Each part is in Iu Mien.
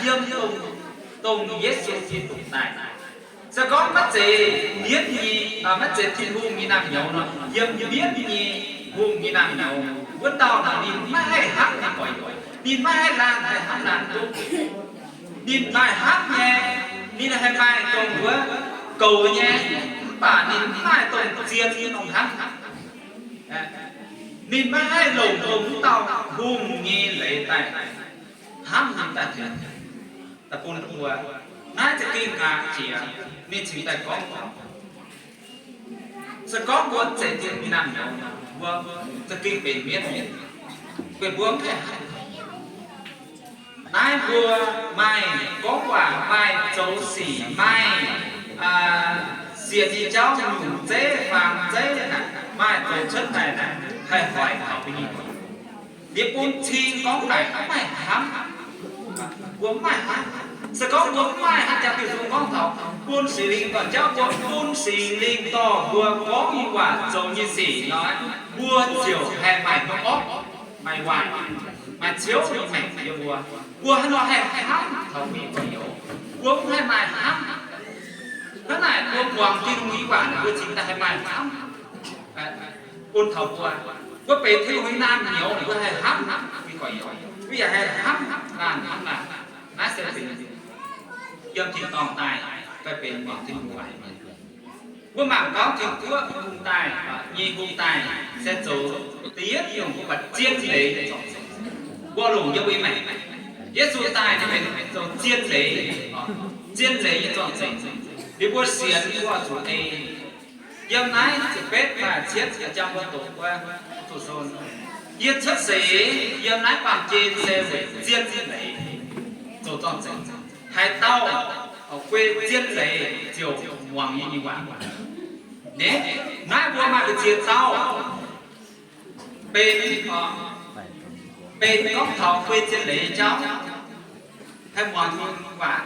yiem dongh, dongh Yesu Giduc daaih. Se gorngv maiv zeiz mienv nyei, maiv zeiz Tin-Hungh nyei naamh nyouz nor, yiem mienv nyei hungh nyei naamh nyouz wuov dauh nor, ninh maiv haih hnamv ninh gorx-youz, ninh maiv haih laanh haih hnamv laanh duqv. Ninh maaih hnamv nyei, ninh haih maaih dongh wuov goux nyei, mv baac ninh mv maaih dongh zien nyei dongh hnamv. Ninh maiv haih longc dongh wuov dauh hungh nyei leiz daaih hnamv ninh daaih tengx, daaih bun mbuo. Naaiv za'gengh aqc jiex, ninh cingx daaih gorngv, se gorngv mbuo zeiz Tin-Hungh nyei naamh nyouz, mbuo za'gengh benx mienv nyei, weic mbuo mv haih hnamv. Naaiv mbuo maaih gorngv waac, maaih zoux sic, maaih sienx nyei jauv nyungc zeiv faang zeiv naaic, maaih zoux cuotv daaih naaic, haih hoic taux mbuo nyei. Liuz bun cing gorngv naaic mv maaih hnamv, mbuo mv maaih hnamv. Se gorngv mbuo mv maaih hnamv, jangx diuh nzung gorngv taux bun Singx Lingh dorh jauv mbuo, bun Singx Lingh dorh mbuo gorngv nyei waac, zoux nyei sic nor, mbuo ziouc haih maaih hnyouv orqv, maaih waaic, maaih ciouv nyei maengc yiem mbuo. Mbuo hnangv nor haih hnamv taux mbuo nyei gorx-youz. Mbuo mv haih maaih hnamv. Hnangv naaic mbuo muangx Tin-Hungh nyei waac, mbuo cingx daaih haih maaih hnamv bun taux mbuo. Mbuo benx Tin-Hungh nyei naamh nyouz, mbuo haih hnamv mbuo nyei gorx-youz, mbuo yaac haih hnamv laanh hnamv laanh. Naaiv se benx yiem tin-dorngh daaih fai benx muangx Tin-Hungh waac. Mbuo mangc gorngv Tin-Guoqv hungh daaih, nyei hungh daaih se zoux da'yietv nyungc mbuo buatc zien leiz nyei zorng-zengx. Mbuo longc yiem mbuo nyei maengc, Yesu daaih ninh benx zoux zien leiz, zien leiz nyei zorng-zengx. Liuz mbuo sienx mbuo oix zuqc ei. Yiem naaiv ziepc betv maaih cietv jangx mbuo doqc wuov, zuqc son, yie cuotv seix yiem naaiv baamh gen se weic zien leiz zoux zorng-zengx. Haaix dauh guei zien leiz ziouc muangx yie nyei waac. Naaiv mbuo maaih mbu'ziex dauh benx, benx gorngv taux guei zien leiz nyei jauv, haih muangx Tin-Hungh waac.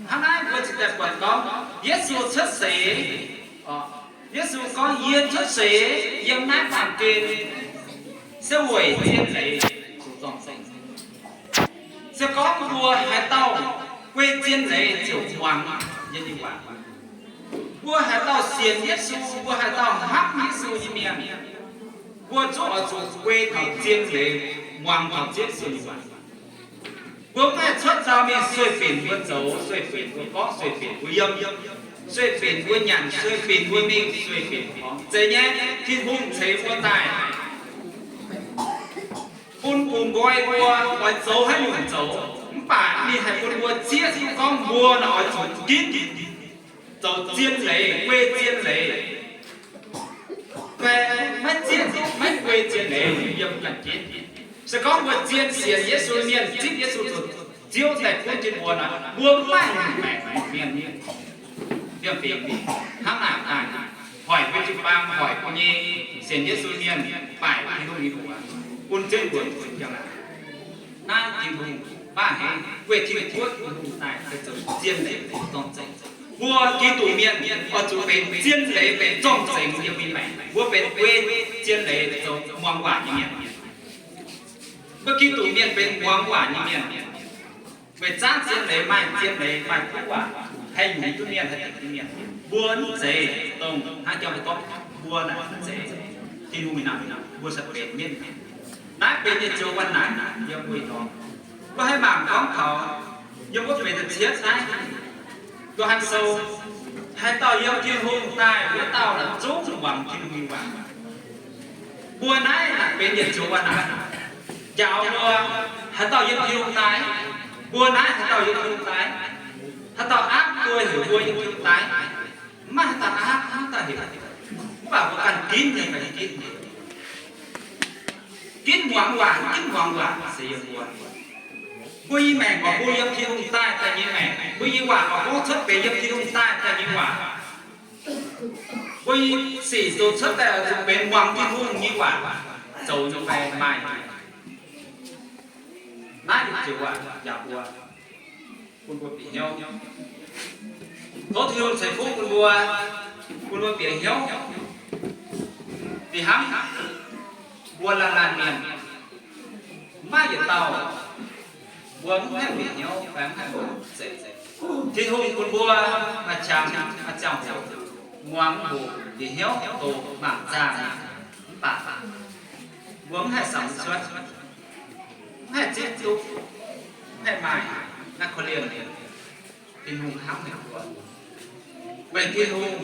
Hnangv naaiv mbuo cingx daaih buatc gorngv Yesu cuotv seix, Yesu gorngv, yie cuotv seix yiem naaiv baamh gen se weic zien leiz zoux zorng-zengx. Se gorngv mbuo haaix dauh guei zien leiz ziouc muangx yie nyei waac. Mbuo haaix dauh sienx Yesu, mbuo haaix dauh hnamv Yesu nyei mienh, mbuo zungv oix zuqc guei taux zien leiz, muangx taux Ziouv Yesu nyei waac. Mbuo mv haih cuotv nzauh mingh sueih binc mbuo zoux, sueih binc mbuo gorngv, sueih binc mbuo yiem, sueih binc mbuo nyanc, sueih binc mbuo mingh, sueih binc mbuo gorngv. Zeiz nyei, Tin-Hungh ceix mbuo daaih bun bungx nqoi mbuo oix zoux haaix nyungc zoux, mv baac ninh haih bun mbuo zieqv duqv gorngv mbuo naaic oix zuqc ginv zoux zien leiz, guei zien leiz, fai maiv zieqv duqv, maiv guei zien leiz yiem ganh ginv. Se gorngv mbuo zien sienx Yesu mienh, zipv Yesu zoux Ziouv daaih gunv jienv mbuo nor, mbuo mv maaih nyungc maengc nyungc mienh nyei. Liemh fingx hnangv naaic daaih hoic mbuo jiu-baang, hoic mbuo nyei sienx Yesu mienh baaic Tin-Hungh nyei mbuox, bun Ziouv mbuox zuqc jangx naaic. Naaiv Tin-Hungh baav haic, guei Tin-Guoqv Tin-Hungh daaih se zoux zien leiz, zorng-zengx. Mbuo Giduc mienh oix zuqc benx zien leiz, benx zorng-zengx yiem mbuo maengc. Mbuo benx guei zien leiz, zoux muangx waac nyei mienh. Mbuo Giduc mienh benx muangx waac nyei mienh. Weic zaangv zien leiz, maaih zien leiz, maaih kuv waac, haih nyungc duqv mienh, haih dingc duqv mienh. Mbuo mv zeiz dongh hnangv jauv gorngv, mbuo naaic mv zeiz Tin-Hungh nyei naamh nyouz, mbuo se benx mienh. Naaiv benx yietc joux wanv naaic yiem mbuo ih dorngx. Mbuo haih mangc gorngv taux yiem wuov feix da'cietv naaiv, Yo^han Sou, haaix dauh yiem Tin-Hungh daaih, wuov dauh naaic zungv muangx Tin-Hungh nyei waac. Mbuo naaiv naaic benx yietc joux wanv naaic, njaaux mbuo, haaix dauh yiem Tin-Hungh daaih. Mbuo naaiv haaix dauh yiem Tin-Hungh daaih? Haaix dauh aapv mbuo heuc mbuo yiem Tin-Hungh daaih? Mv maaih haaix dauh aapv, mv maaih haaix dauh heuc. Mv baac mbuo ganh ginv nyei, ganh ginv. Ginv muangx waac, ginv muangx waac se yiem mbuo. Mbuo nyei maengc oix bun yiem Tin-Hungh daaih daaih nyei maengc. Mbuo nyei waac oix gorngv cuotv benx yiem Tin-Hungh daaih daaih nyei waac. Mbuo nyei sic zoux cuotv daaih oix zuqc benx muangx Tin-Hungh nyei waac zoux nyei fai maaih. Naaiv joux waac yaac mbuo, bun mbuo bieqc hnyouv. Tov Tin-Hungh ceix fuqv bun mbuo, bun mbuo bieqc hnyouv. Fih hnangv mbuo laanh laanh mienh, maiv yietc dauh Mbuo mv haih bieqc hnyouv fai mv haih mbuo zeiz. Tin-Hungh bun mbuo maaih qangx maaih ziangh hoc muangx mbuo bieqc hnyouv doqc mangc zaah mv baac mbuo mv haih samx cuotv, mv haih zipv duqv, mv haih maaih naaiv korv-lienh. Tin-Hungh hnamv haic mbuo. Weic Tin-Hungh,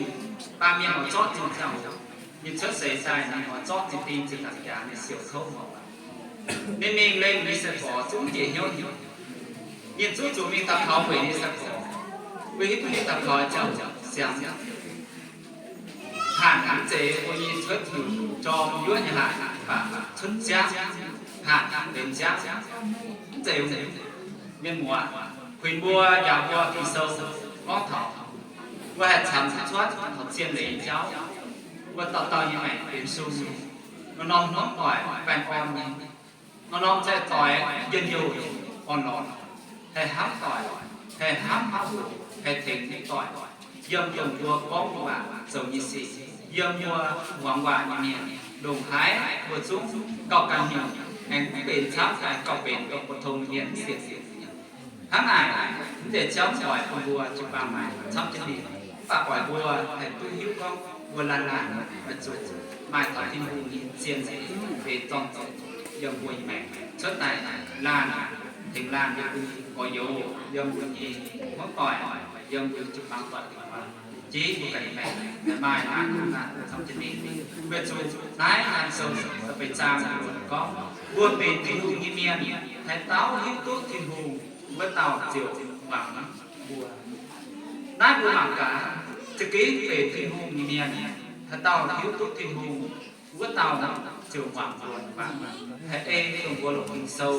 baamh mienh oix zorqv zinh ziangh hoc, ninh cuotv seix daaih, ninh oix zorqv zinh ding zinh ndaangc jaax, ninh siouc kouv mangc. Ninh mingh lengh nyei sai-gorx zungv njiec hnyouv hnyouv. Ninh zungv zuqc mingh daux gaux weic ninh sai-gorx, weic hiuv duqv ninh daux gaux ziangh hoc siangx. Hanc mv zeiz mbuo nyei cuotv heuc jorm yuoqv nyei hanc, mv baac cuotv ziangv, hanc benx ziangv, mv zeiz mienh muoz. Kuinx mbuo, njaaux mbuo Ging-Sou gorngv taux mbuo haih camx cuotv taux zien leiz nyei jauv. Mbuo dauh dauh nyei maengc benx sung, norm-norm hmuangv doic baengh orn nyei, norm-norm za'gengh doic njien-youh, orn-lorqc, haih hnamv doic, haih hnamv haaix hoc haih tengx doic, yiem dongh mbuo gorngv waac zoux nyei sic, yiem mbuo muangx waac nyei mienh, ndongc haaix mbuo zungv gauh ganh nyungc, aengx mv benx camv daaih gauh benx dongh mbuo tong mienh sienx sienx. Hnangv naaic, mv deix ziangv oix bun mbuo jiu-baang maaih camv jienv mingh, mv baac oix mbuo haih duqv hiuv gorngv mbuo laanh laanh oix zuqc maaih taux Tin-Hungh nyei zien leiz benx zorng-zoux yiem mbuo nyei maengc. Cuotv daaih laanh tengx laanh yiem mbuo nyei gorx-youz, yiem mbuo nyei hmuangv doic, yiem mbuo nyei jiu-baang doic, jiex mbuo ganh nyei maengc maaih laanh laanh camv jienv mingh. Weic zuqc naaiv Ngaan Sou da'feix zaang gorngv, mbuo benx Tin-Hungh nyei mienh, haaix dauh hiuv duqv Tin-Hungh, wuov dauh ziouc muangx mbuo. Naaiv mbuo mangc gaax, za'gengh benx Tin-Hungh nyei mienh, haaix dauh hiuv duqv Tin-Hungh, wuov dauh ziouc muangx mbuo nyei waac. Haih ei dongh mbuo longc Ging-Sou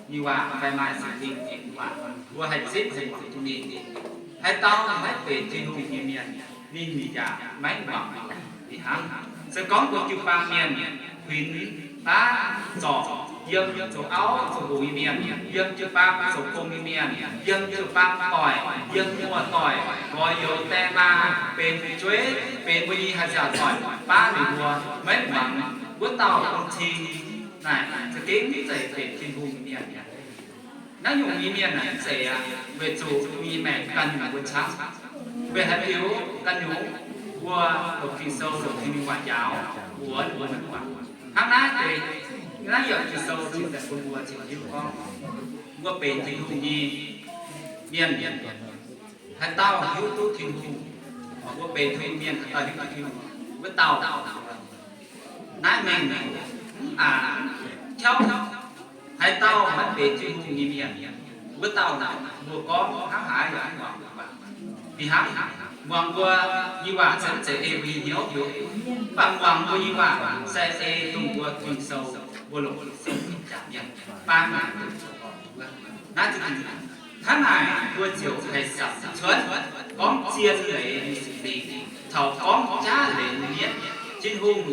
nyei waac fai maaih Singx Lingh nyei waac, mbuo haih zipv muangx jienv mingh. Haaix dauh maiv benx Tin-Hungh nyei mienh, ninh yaac maiv muangx mbuo. Ninh hnangv se gorngv mbuo jiu-baang mienh kuinx baav zorc, yiem zoux auv zoux nqox nyei mienh, yiem jiu-baang zoux gong nyei mienh, yiem jiu-baang doic, yiem muoz-doic, gorx-youz, die maa, benx fu'jueiv, benx mbuo nyei haih nziaauc doic, baav ninh mbuo maiv muangx, wuov dauh bun cing naaic za'gengh mv zeiz benx Tin-Hungh nyei mienh. Naaiv nyungc nyei mienh naaic mv zeiz aqv, weic zuqc mbuo nyei maengc ganh nyungc mbuo camv. Weic haaix diuc ganh nyungc? Mbuo longc Ging-Sou, longc Tin-Hungh waac njaaux, mbuox mbuo nyei waac. Hnangv naaiv deix, naaiv yiem Ging-Sou cingx daaih bun mbuo cingx hiuv gorngv, mbuo benx Tin-Hungh nyei mienh, haaix dauh hiuv duqv Tin-Hungh, mbuo benx Tin-Hungh mienh, haaix dauh hiuv duqv Tin-Hungh, wuov dauh naaiv mengh mv aqc, jauv haaix dauh maiv benx Tin-Hungh nyei mienh, wuov dauh naaic mbuo gorngv hnangv haaix yaac mv muangx mbuo waac. Fih hnangv, muangx mbuo nyei waac se mv zeiz ei mbuo nyei hnyouv heuc, mv baac muangx mbuo nyei waac se ei dongh mbuo Ging-Sou, mbuo longc Ging-Sou jaax mienh, baav mienh duqv zoux gorx mbuo. Naaiv za'gengh hnangv naaic mbuo ziouc haih samx cuotv gorngv zien leiz nyei Singx Lingh caux gorngv jaav leiz nyei mienv. Tin-Hungh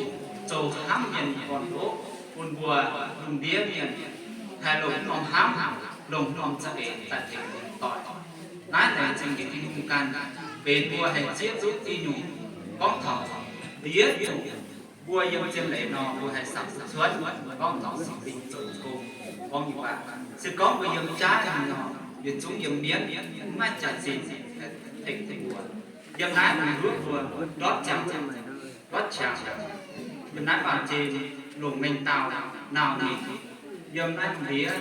zoux hnamv mienh gorn-ndoqv bun mbuo lungh ndiev mienh haih longc norm hnamv, longc norm za'eix daaih tengx mienh doic. Naaiv laengz zingh nyei Tin-Hungh ganh benx mbuo haih zieqv duqv diuh nyungc gorngv taux ndiev nyungc. Mbuo yiem zien leiz nor, mbuo haih samx cuotv gorngv taux Singx Lingh zoux gong, gorngv nyei waac. Se gorngv mbuo yiem jaav nyei nor, yietc zungv yiem mienv, mv maaih jaax-zinh tengx mbuo. Yiem naaiv mbuo ndortv ziangx, ndortv qangx, yiem naaiv baamh gen longc mengh dauh nauc ninh, yiem naaiv ndiev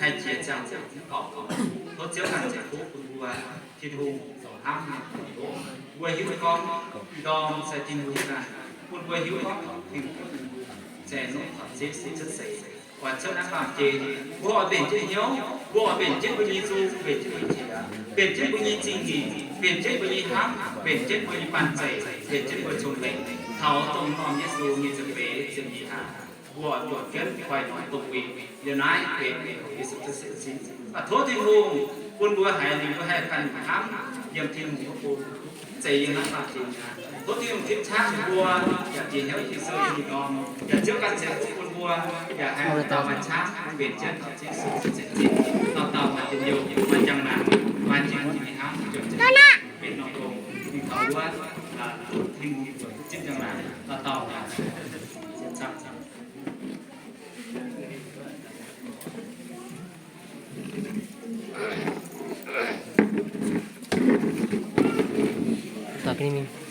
haih jiex ziangh hoc mv baac tov Ziouv ganh ceix fuqv bun mbuo. Tin-Hungh zoux hnamv mienh gorn-ndoqv, mbuo hiuv gorngv ndorm se Tin-Hungh ganh, bun mbuo hiuv gorngv Tin-Hungh se nongc taux Yesu cuotv seix, oix cuotv naaiv baamh gen. Mbuo oix mbenc jienv hnyouv, mbuo oix mbenc jienv mbuo nyei nzung, mbenc jienv mbuo nyei qiex, mbenc jienv mbuo nyei zingh nyeic, mbenc jienv mbuo nyei hnamv, mbenc jienv mbuo nyei banh zeic, mbenc jienv mbuo cong-mengh, taux dongh norm Yesu nyei nza'eix ziepc nyeic hlaax. Mbuo oix juangc jienv koi norm dongh wuic yiem naaiv benx Yesu Giduc sin. Mv baac tov Tin-Hungh bun mbuo haiz ninh mbuo haih ganh hnamv yiem Tin-Hungh wuov bung, mv zeiz yiem naaiv baamh gen aqv. Tov Tin-Hungh zipv qaqv ninh mbuo yaac bieqc hnyouv Ging-Sou nyei norm, yaac Ziouv ganh ceix fuqv bun mbuo yaac haih dauh dauh maaih qaqv mbenc jienv taux Yesu za'gengh, dauh dauh maaih njien-youh, maaih njang-laangc, maaih Tin-Hungh nyei hnamv, benx norm dongh ninh taux wuov, Tin-Hungh zipv njang-laangc, dauh dauh maaih camv. ninh mingh.